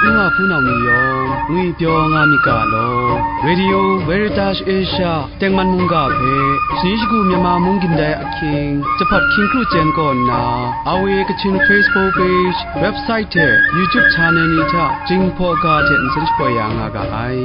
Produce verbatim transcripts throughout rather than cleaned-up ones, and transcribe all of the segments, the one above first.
N wa hpunau ni yawng ngwipyaw nga myit ga law, Radio Veritas Asia tengman mungga hpe, shani shagu Myanmar mung gindai ahkying, jahpat hkying kru chyen kaw nna, R V A Kachin Facebook page, website hte YouTube channel ni hta Jinghpaw ga hte nsen shapoi ya nga ga ai.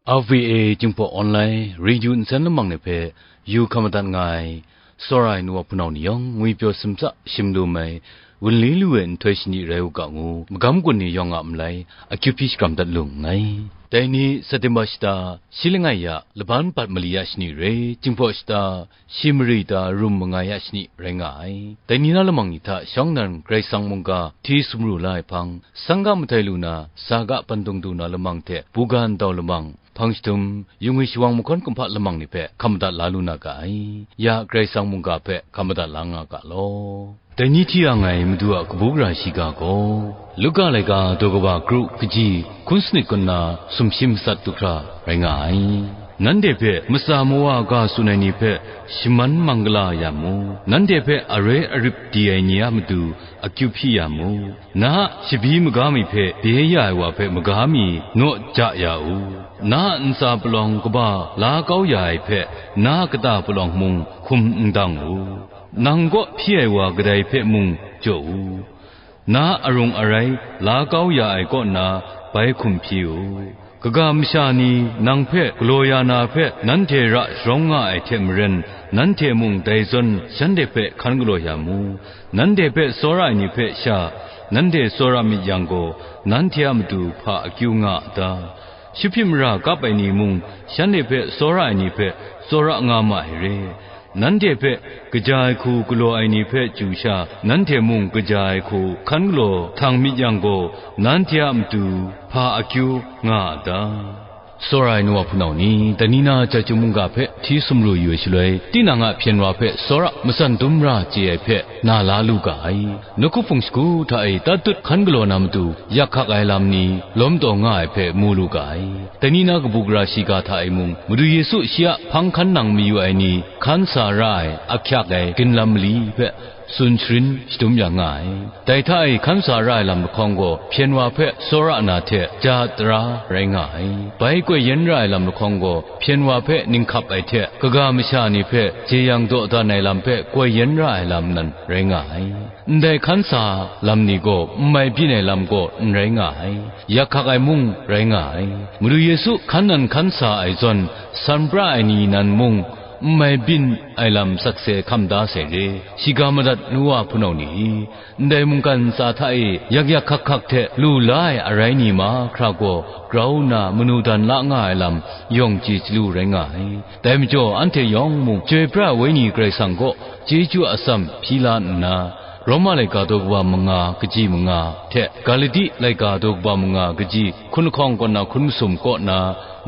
R V A Jinghpaw Online Radio nsen lamang ni hpe yu hkam madat nga ai, tsawra ai nu wa hpunau ni yawng ngwipyaw simtsa shim lu mai, wunli lu ai nhtoi shani rai u ga ngu, magam gun ni yawng a malai, akyu hpyi shakram dat lu nngai. Dai ni September shata, shi langai ya, laban bat mali ya shani re, Jinghpaw shata, shi mari ta rum mangai ya shani rai nga ai. Dai ni na lamang ni hta shawng nnan Karai Kasang mungga hti sumru la ai hpang, sangga mahtai lu na, saga pandung du na lamang hte buga ndau lamang, hpang shadum, yungwi shawang mahkawn kumhpa lamang ni hpe hkam madat la lu na ga ai. Ya Karai Kasang mungga hpe hkam madat la nga ga law. Dai ni hti yang ai Madu a kabu gara shiga gaw, Luka laika daw kaba kru kaji hkun sanit kaw nna sumshi matsat du hkra rai nga ai. Nanhte hpe matsa mawa ga tsun ai ni hpe shaman manggala ya mu, nanhte hpe aroi arip di ai ni a matu akyu hpyi ya mu, na a shabi maga mi hpe bye ya ai wa hpe maga mi naw ja ya u, na a ntsa palawng kaba la kau ya ai hpe na a kata palawng mung hkum n dang u. Nang kaw hpyi ai wa kadai hpe mung jaw u. Na arung arai la kau ya ai kaw na bai hkum hpyi u. Kaga masha ni nang hpe galaw ya na hpe nanhte ra sharawng nga ai hte maren, nanhte mung dai zawn shanhte hpe hkan galaw ya mu. Nanhte hpe tsawra ai ni hpe sha nanhte tsawra myit yang gaw, nanhte a matu hpa akyu nga a ta? Shahpyi mara kap ai ni mung, shanhte hpe tsawra ai ni hpe tsawra nga ma ai re. Nanhte hpe kaja ai hku galaw ai ni hpe chyu sha, nanhte mung kaja ai hku hkan galaw htang myit yang gaw, nanhte a matu hpa akyu nga a ta? Tsawra ai nu wa hpunau ni, dai ni na Chyum mungga hpe hti sumru yu ai shaloi, tinang a hpyen wa hpe tsawra matsan dum ra chye ai hpe na la lu ga ai. Nawku hpung shagu hta e tatut hkan galaw na matu yak hkak ai lam ni lawm taw nga ai hpe mu lu ga ai. Dai ni na kabu gara shiga hta e mung, Madu Yesu shi a hpang hkan nang mayu ai ni hkan sa ra ai ahkyak ai ginlam mali hpe tsun sharin shadum ya nga ai. Dai hta e hkan sa ra ai lam lahkawng gaw hpyen wa hpe tsawra na hte ja tara rai nga ai. Bai koi yen ra ai lam lahkawng gaw hpyen wa hpe ninghkap ai hte kaga masha ni hpe jeyang dawdan ai lam hpe koi yen ra ai lam nan rai nga ai. Ndai hkan sa lam ni gaw n mai byin ai lam gaw n rai nga ai, yak hkak ai mung rai nga ai. Madu Yesu hkan nan hkan sa ai zawn, san pra ai ni nan mung n mai byin ai lam sakse hkam da sai re. Shiga madat nu wa hpunau ni i, ndai mungkan ntsa hta e yak yak hkak hkak hte lu la ai arai ni mahkra gaw grau nna manu dan la nga ai lam yawng chye chyalu rai nga ai. Dai majaw, anhte yawng mung Chyoi pra ai Wenyi Karai Kasang kaw chyeju atsam hpyi la nna, Roma laika daw kaba manga kaji manga hte Galati laika daw kaba manga kaji hkun lahkawng kaw na hkun masum kaw na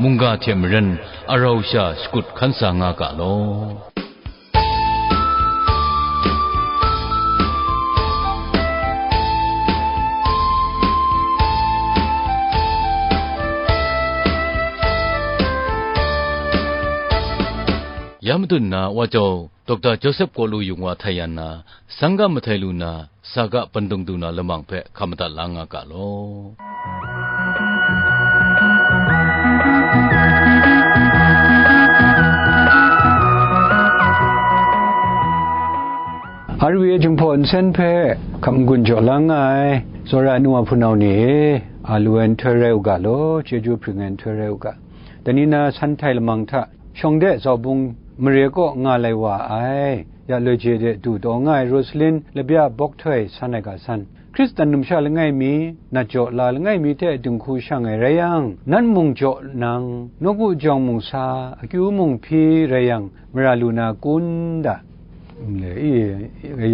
mungga hte maren arau sha shakut hkan sa nga ga law. Ya madun na wa jau Dokta Joseph Kawlu yung wa htai yan na, sangga mahtai lu na, saga pandung du na lamang hpe hkam madat la nga ga law. R V A Jinghpaw nsen hpe hkap n-gun jaw la nga ai, tsawra ai nu wa hpunau ni e, a lu ai nhtoi rai u ga law, chyeju hpring ai nhtoi rai u ga. Dai ni na san htai lamang hta, shawng de zaubung mare kaw nga lai wa ai, ya loi je de du taw nga ai Rosalin labya bawk htoi san ai ga san, Hkristan numsha langai mi, nat jaw la langai mi hte dinghku shang ai rai yang, nat mung jaw nang, nawku jawng mung sa, akyu mung hpyi rai yang, mara lu na kun da? Nle, i,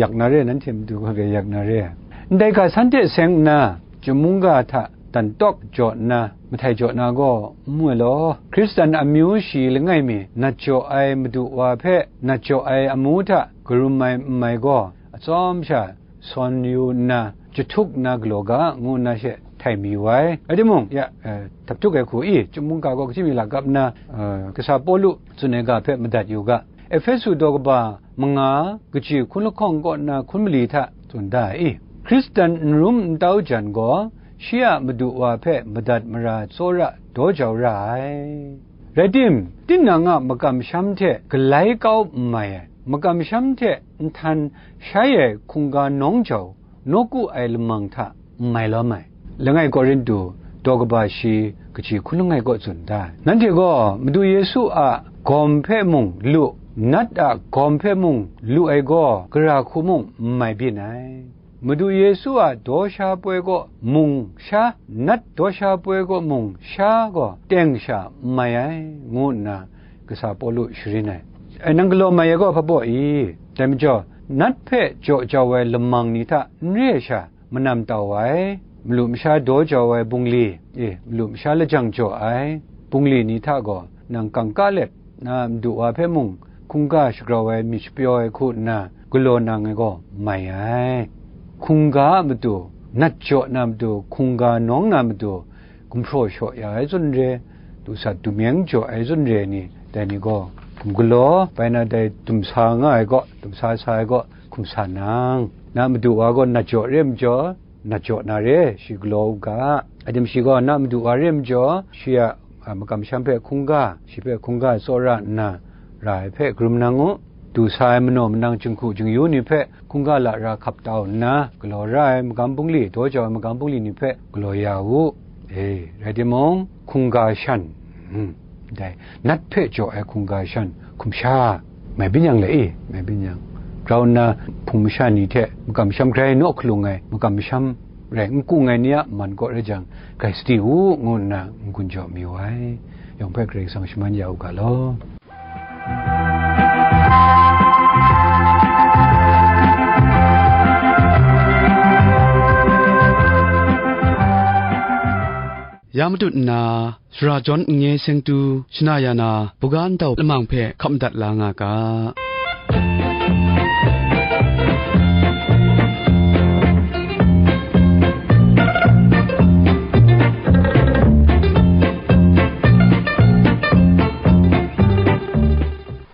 yak na re, nanhte matu gaw yak na re. Ndai ga san hte seng nna, Chyum mungga hta dan tawk jaw nna, mahtai jaw na gaw, n mu ai law, Hkristan amyu shi langai mi, nat jaw ai Madu wa hpe, nat jaw ai amu hta karum ai n mai gaw, atsawm sha sawn yu nna, jahtuk nna galaw ga, ngu nna she ai mayu ai. Rai timung, ya, eh, dap tuk ai hku i, chyum mungga gaw kaji mi lakap nna, eh, kasa Pawlu tsun ai ga hpe madat yu ga. Ehpesu daw kaba manga, kaji hkun lahkawng kaw nna hkun mali hta tsun da ai i, Hkristan n rum n tau jan gaw, shi a madu wa hpe madat mara tsawra daw jau ra ai. Rai tim, tinang a makamsham hte galai kau n mai ai, makamsham hte nhtan shai ai hkungga nawng jau, nawku ai lamang hta n mai lawm ai. Langai Korintu daw kaba shi kaji hkun langai kaw tsun da ai. Nanhte gaw Madu Yesu a gawm hpe mung lu, nat a gawm hpe mung lu ai gaw, gara hku mung n mai byin ai. Madu Yesu a daw sha poi kaw mung sha, nat daw sha poi kaw mung sha gaw teng sha n mai ai, ngu nna kasa Pawlu sharin ai. E, nang galaw mai ai gaw hpa baw i? Dai majaw, nat hpe jaw jau ai lamang ni hta n re ai sha, manam tau ai, malu masha daw jau ai bungli, e, malu masha lajang jaw ai bungli ni hta gaw, nang kangka let na madu wa hpe mung hkungga shagrau ai myit shapyaw ai hku nna galaw nang ai gaw mai ai. Hkungga a matu, nat jaw na matu, hkungga nawng na matu, gumhpraw shaw ya ai zawn re, dusat dumyeng jaw ai zawn re ni, dai ni gaw hkum galaw, bai na dai dumsa nga ai gaw, dumsa sa ai gaw hkum sa nang, na madu wa gaw nat jaw re majaw, nat jaw na re, shi galaw u ga. Adim shi gaw na madu wa re majaw, shi a, a, makamsham hpe hkungga, shi hpe hkungga tsawra nna ra ai hpe karum nang u. Du sa ai manaw manang jinghku jingyu ni hpe hkungga lara hkap tau nna, galaw ra ai magam bungli, daw jau ai magam bungli ni hpe galaw ya u. E, rai timung, hkungga shan, hmm, dai, nat hpe jaw ai hkungga shan, hkum sha, mai byin yang le i, mai byin yang. Grau nna, hpung masha ni hte makam masham grai naw hkalung ai, makam masham rai n kung ai ni a man kaw rai jang, grai sadi u, ngu nna n-gun jaw mayu ai. Yawng hpe Karai Kasang shaman ya u ga law. Ya matut nna, Sara Jawn N Nge Seng Tu shana ya na, buga ndau lamang hpe hkap madat la nga ga.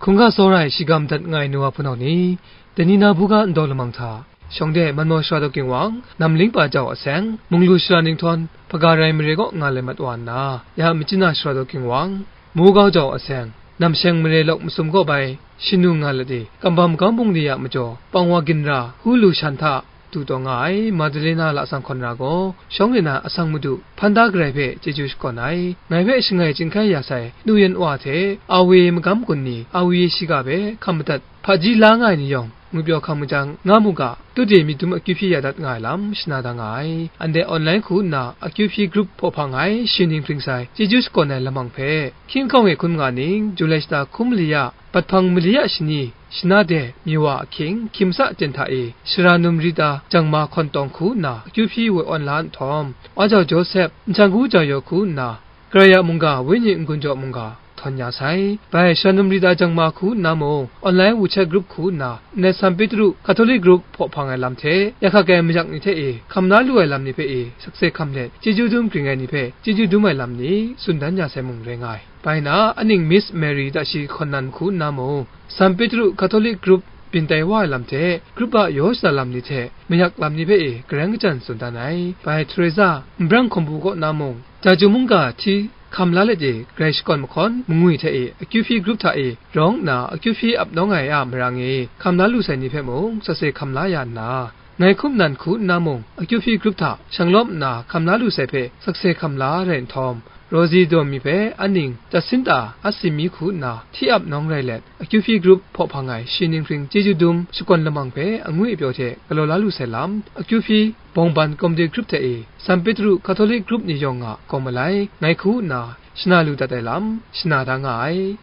Hkungga tsawra e shiga madat nga ai nu wa hpunau ni, dai ni na buga ndau lamang hta, Shawng de Manmaw Sara Daw Ginwang, Namling Pa Jau Aseng, Munglu Sara Ninghtawng, Hpaga Rai Mare kaw nga lai mat wa nna, ya Myitkyina Sara Daw Ginwang, Mugau Jau Aseng, Namsheng Mare Lawk Masum kaw bai, Shinu Nga Lat e, Kambam Kambung de a majaw, Pangwa Ginra, Hulu Shan hta, du taw nga ai Madalena Lasang Hkawn Ra gaw, shawng de na asang madu, hpan da garai hpe chyeju shakawn ai, ngai hpe shangai chyinghkai ya sai, nu yan wa hte, Awe magam gun ni, Awe shiga hpe hkam madat, hpaji la nga ai ni yawng, ngwipyaw hkang majang nga mu ga, tu de myit dum akyu hpyi ya dat nga ai lam shana da nga ai. Anhte online hku nna akyu hpyi grup hpaw hpang ai shi ning hpring sai, chyeju shakawn ai lamang hpe, hkying hkawng e hkun nga ning, Julai shata hkun mali ya, bat hpang mali ya shani, shana de, Miwa ahkying, Hkyim Sa Ten hta e, Sara Num Rita Jangma Hkawn Tawng hku nna akyu hpyi woi awn la nhtawm, Wa Jau Josep, Nchang Gu Jau Yaw hku nna, Karai a mungga, Wenyi n-gun jaw mungga, htawn ya sai. Bai Sara Num Rita Jangma hku nna mung, online WeChat group hku nna, Nnet San Petru Catholic group hpaw hpang ai lam hte, ya hkak ai mayak ni hte e, hkam na lu ai lam ni hpe e, sakse hkam let, chyeju dum gring ai ni hpe, chyeju dum ai lam ni, tsun dan ya sai mung rai nga ai. Bai na, aning Miss Mary Tashi Hkawn Nan hku nna mung, San Petru Catholic group byin tai wa ai lam hte, group a yaw shada lam ni hte, mayak lam ni hpe e, garang kachyan tsun dan ai. Bai Teresa, Nbrang Hkawmpu kaw nna mung, Jaju mungga hti hkam la let e, grai shakawn mahkawn mangwi hte e, akyu hpyi grup hta e, rawng nna akyu hpyi ap nawng ai a marang e, hkam la lu sai ni hpe mung, sakse hkam la ya nna, ngai hkum nan hku nna mung, akyu hpyi grup hta shanglawm nna hkam la lu sai hpe, sakse hkam la rai nhtawm, Rosie Daw Mi hpe, aning Jacinta Asimi hku nna hti ap nawng rai let, akyu hpyi grup hpaw hpang ai shi ning hpring chyeju dum shakawn lamang hpe angwi apyaw hte galaw la lu sai lam, akyu hpyi bawngban komde grup hte e, San Petru Catholic grup ni yawng a gawm malai, ngai hku nna shana lu dat ai lam, shana da nga ai.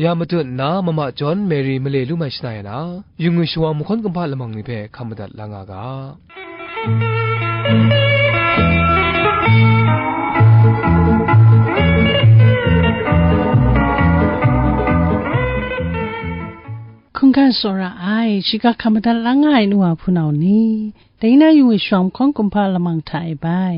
Ya matut nna, Mama John Mary male lu mai shana ya na, yu ngwi shawa mahkawn kumhpa lamang ni hpe hkam madat la nga ga. Ga tsawra ai, shiga hkam madat la nga ai nu wa hpunau ni, dai na yu ngwi shawng hkawng kumhpa lamang hta e bai,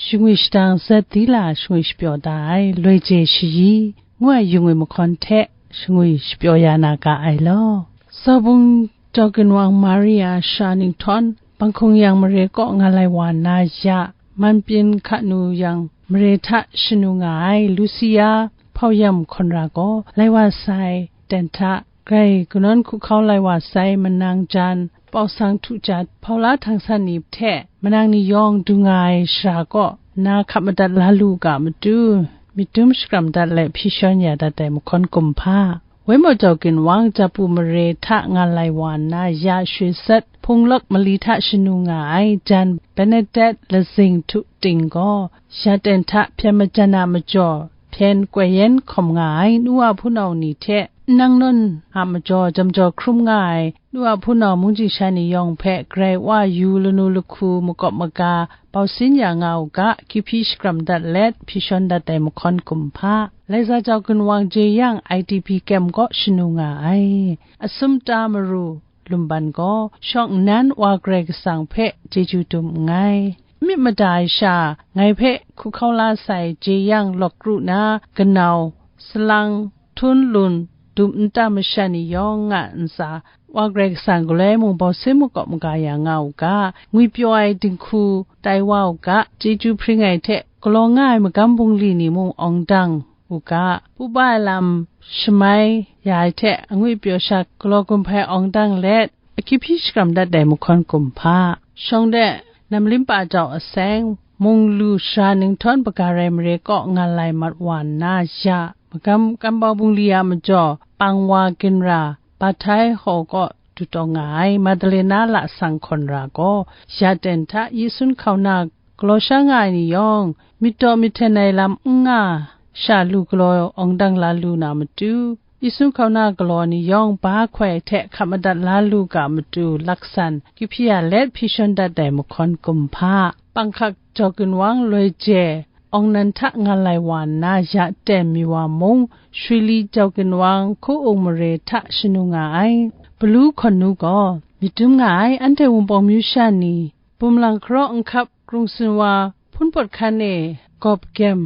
shingwi shadang zat di la shingwi shapyaw da ai loi je shayi ngu ai yu ngwi mahkawn hte shingwi shapyaw ya na ga ai law. Zaubung Jawkin Wang Maria sha ninghtawng, Bang Hkung Yang mare kaw nga lai wa nna ya, Manpyin Hkanu Yang mare hta shanu nga ai Lucia Hpau Yam hkawn ra gaw, lai wa sai ten hta, Karai kanawn hku hkau lai wa sai manang jan, Pau Sang Htu Jat, Hpau La Htang San ni hte manang ni yawng du nga ai shara kaw, na hkap madat la lu ga matu, myit dum shakram dat let hpyi shawn ya dat ai mahkawn kumhpa. Waimaw Jawkin Wang Japu mare hta nga lai wa nna, ya Shwe Sat, Hpung Lawk mali hta shanu nga ai jan Bernadette Lazing Htu Ting gaw, ya ten hta hpyen majan a majaw, hpyen koi yen hkawm nga ai nu wa hpunau ni hte, nang nawn a majaw jamjaw hkrum nga ai nu wa hpunau mungji sha ni yawng hpe Karai Wa yu lanu lahku makawp maga bau sin ya nga u ga, kyu hpyi shakram dat let hpyi shawn dat ai mahkawn kumhpa. Laiza Jawkin Wang Jeyang I D P kem kaw shanu nga ai. Asum ta maru, Lumban gaw, shawng nnan Wa Karai Kasang hpe chyeju dum nngai. Myit mada ai sha, ngai hpe hku hkau la sai Jeyang Lawk Kru na kanau, salang, htunlun, dum nta masha ni yawng nga ntsa, Wa Karai Kasang galoi mung bau sin makawp maga ya nga u ga, ngwipyaw ai dinghku tai wa u ga, chyeju hpring ai hte galaw nga ai magam bungli ni mung awng dang u ga, pu ba ai lam shamai ya ai hte angwi pyaw sha galaw gun hpai awng dang let, akyu hpyi shakram dat ai mahkawn kumhpa. Shawng de, Namlim Pa Jau Aseng, Munglu Sara Ninghtawng Bagarai mare kaw nga lai mat wa nna ya, magam kambau bungli a majaw, Pangwa Ginra, Bathai Haw kaw du taw nga ai Madalena Lasang hkawn ra gaw, ya ten hta yi sun hkau na galaw sha nga ai ni yawng, myit daw myit hten ai lam n nga, sha lu galaw awng dang la lu na matu, yi sun hkau na galaw ni yawng ba hkoi hte hkap madat la lu ga matu laksan, kyu hpyi ya let hpyi shawn dat ai mahkawn kumhpa. Panghkak Jawkin Wang loi je, awng nan hta nga lai wa nna ya ten mi wa mung, Shwili Jawkin Wang hku ung mare hta shanu nga ai. Palu hkawn nu gaw, myit dum nga ai anhte Wunpawng myu sha ni, bum lang hkaraw nhkap krung sin wa hpun pawt hkan e gawp gem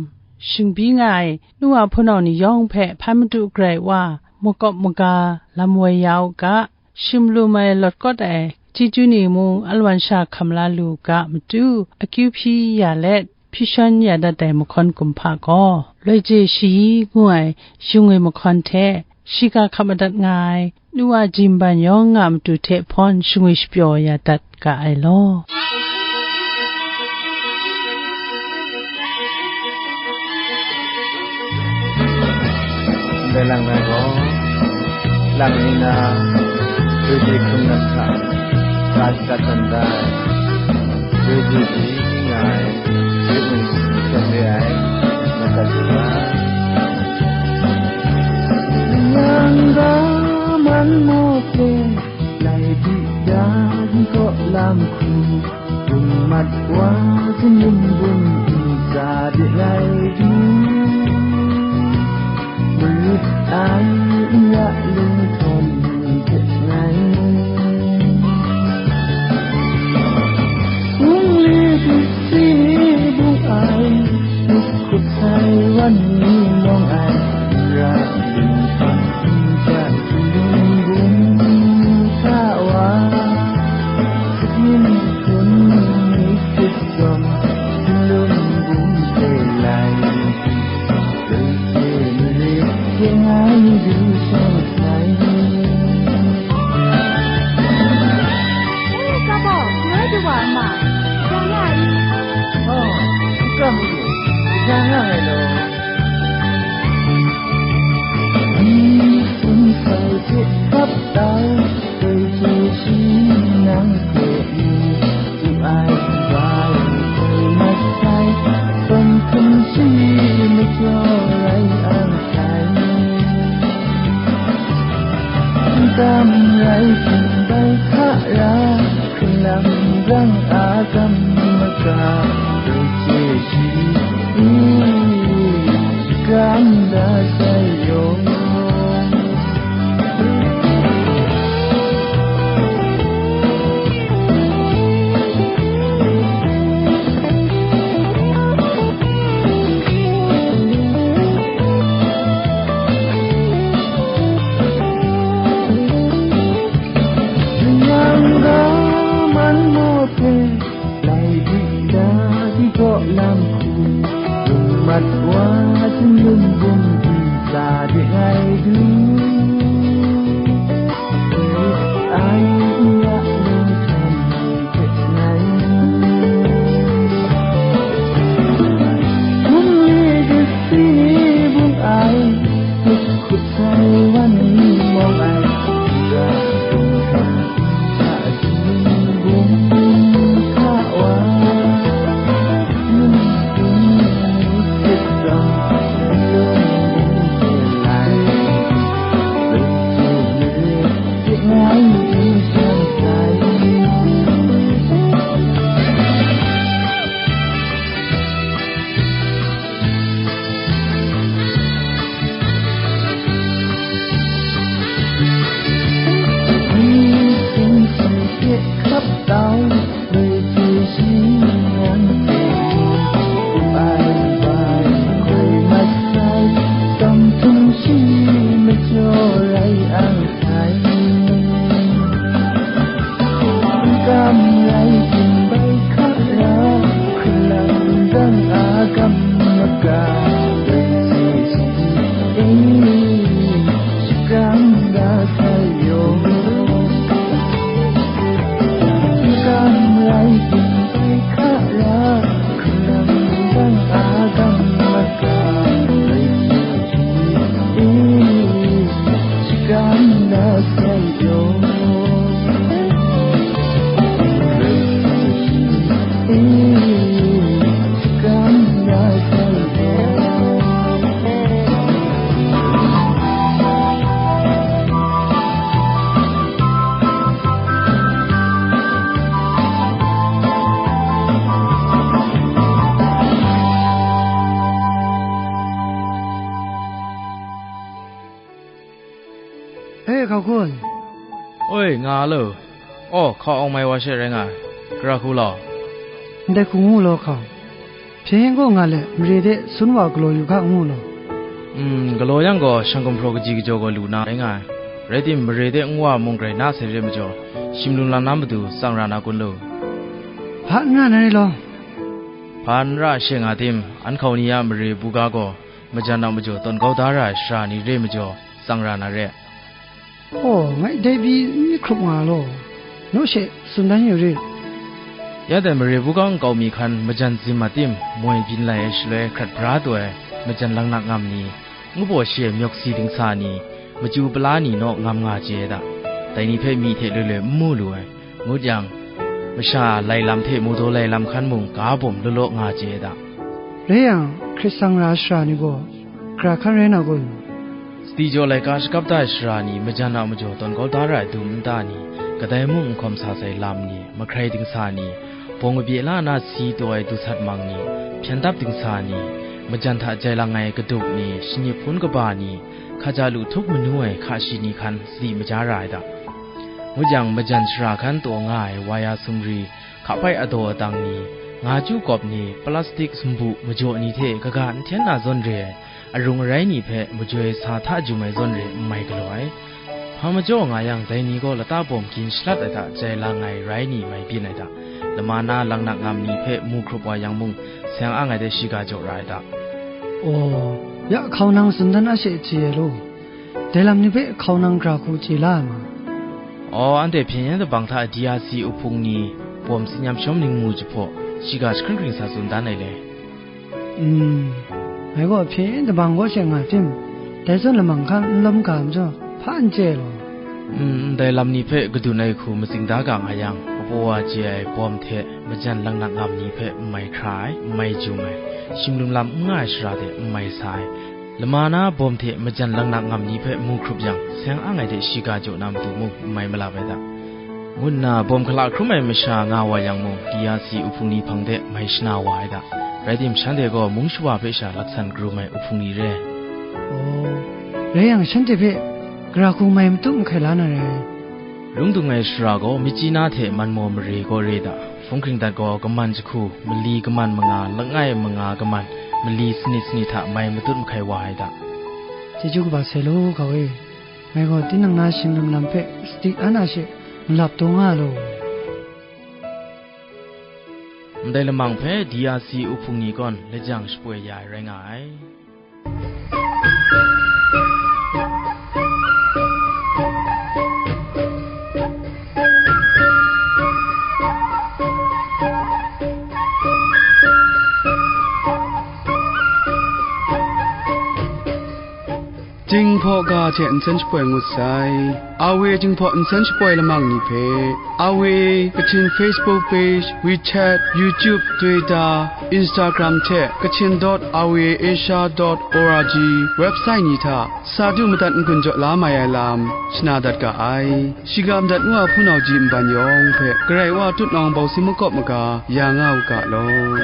shingbi nga ai nu wa hpunau ni yawng hpe hpan madu garai wa makawp maga lam woi ya u ga, shim lum ai lawt kawt ai chyeju ni mung alawan sha hkam la lu ga matu, akyu hpyi ya let hpyi shawn ya dat ai mahkawn kumhpa gaw, loi je shayi ngu ai yu ngwi mahkawn hte shiga hkap madat nga ai nu wa jimban yawng nga matu hte hpawn shingwi shapyaw ya dat ga ai law. Ndai lang ngai gaw, lang ni na, David hkrum nat hta, ga shadat dan da ai, David ni nga ai, David ni hkyen re ai, madat shaga. Yang ga man maw hte, lai di dan kaw lam hku, bun mat wa, zinum bun ntsa de lai di, marit ai n ya lung htawn hte ngai. Hpung li disi bung ai, hkut sai wan ni mawng ai, ra ling hpang n ja lung bung hta wa, sakin hkun ni sit jawm, lung bung se lai, loi se mare, kyeng ai du shawng sai. Gun. Oi, nga lo. Aw, hkau awng mai wa she rai nga ai. Gara hku law. Ndai hku ngu law hkau. Hpyen gaw nga let, mare de sun wa galaw yu hka ngu law. Mm, galaw yang gaw, shang gumhpraw kaji kajaw gaw lu na rai nga ai. Rai tim, mare de n wa mung grai na sai re majaw, shim lum lam na matu tsang ra na kun lu. Hpa n ra na re law. Hpa n ra she nga tim, an hkau ni a mare buga gaw, majan a majaw tawn kau da ra ai sara ni re majaw, tsang ra na re. Aw, ngai dai pyi n myit hkrup nga law, naw she tsun dan yu rit. Ya dai mare buga nkau mi hkan majan zim a tim, moi byin lai ai shaloi hkrat bra taw ai majan laknak ngam ni, ngu baw shi ai myawk si dingsa ni, machyu pala ni naw ngam nga chye ai da. Dai ni hpe myi hte loi loi n mu lu ai. Ngut yang, masha lai lam hte mu daw lai lam hkan mung ga bawm law law nga chye ai da. Rai yang, hkrit tsang ra ai sara ni gaw, gara hkan rai na kun? Sadi jaw laika shakap da ai sara ni majan a majaw tawn kau da ra ai dum nta ni, kadai mung n hkawm sa sai lam ni, mahkrai dingsa ni, bawng kabye la na si taw ai dusat mang ni, hpyen dap dingsa ni, majan hta jai lang ai kaduk ni, shanip hpun kaba ni, hkaja lu htup manu ai hka shi ni hkan sadi maja ra ai da. Ngut yang, majan sara hkan taw nga ai waya sumri, hkahpai adaw adang ni, nga chyu kawp ni, plastik sumbu majaw ni hte kaga n hten na zawn re ai, arung arai ni hpe majoi sa hta jum ai zawn re n mai galaw ai. Hpa majaw nga yang, dai ni gaw lata bawm gin shalat ai hta jai lang ai rai ni mai byin ai da. Lama na laknak ngam ni hpe mu hkrup wa yang mung, seng ang ai de shiga jaw ra ai da. Aw, ya hkau nang tsun dan a she chye ai law. Dai lam ni hpe hkau nang gara hku chye la ai ma? Aw, anhte hpyen yen dabang hta D R C uhpung ni bawm tsin yam shawm ning mu jahpaw, shiga jahkring hkring sa tsun dan ai le. Mm, ngai gaw hpyen yen dabang kaw she nga tim, dai zawn lamang hkan n lawm ga majaw, hpa n chye ai law. Mm, ndai lam ni hpe kadun ai hku matsing da ga nga yang, kapaw wa chye ai bawm hte majan laknak ngam ni hpe n mai hkra ai, n mai jum ai, shim lum lam n nga ai shara de n mai sa ai, lama na bawm hte majan laknak ngam ni hpe mu hkrup yang, seng ang ai de shiga jaw na matu mung n mai malap ai da, ngu nna bawm hkala hkrum ai masha nga wa yang mung, D R C uhpung ni hpang de mai shana wa ai da. Rai tim, shanhte gaw mung shawa hpe sha laksan karum ai uhpung ni re. Aw, rai yang, shanhte hpe gara hku mai matup mahkai la na rai. Lung dung ai shara gaw Myitkyina hte Manmaw mare kaw re da. Hpung hkring dat gaw kaman jahku, mali kaman manga, langai manga kaman, mali sanit sanit hta mai matut mahkai wa ai da. Chyeju kaba sai law, hkau e. Ngai gaw tinang na shing lam lam hpe sadi an a she malap taw nga law. Ndai lamang hpe D R C uhpung ni gawn lajang shapoi ya ai rai nga ai. Jinghpaw ga hte nsen shapoi ngut sai. A W Jinghpaw nsen shapoi lamang ni hpe, A W Kachin Facebook page, WeChat, YouTube, Twitter, Instagram hte Kachin dot R V A Asia dot O R G website ni hta sa du madat n-gun jaw la mai ai lam shana dat ga ai. Shiga madat ngu a hpunau ji nban yawng hpe Karai Wa tutnawng bawsi makawp maga ya nga u ga law.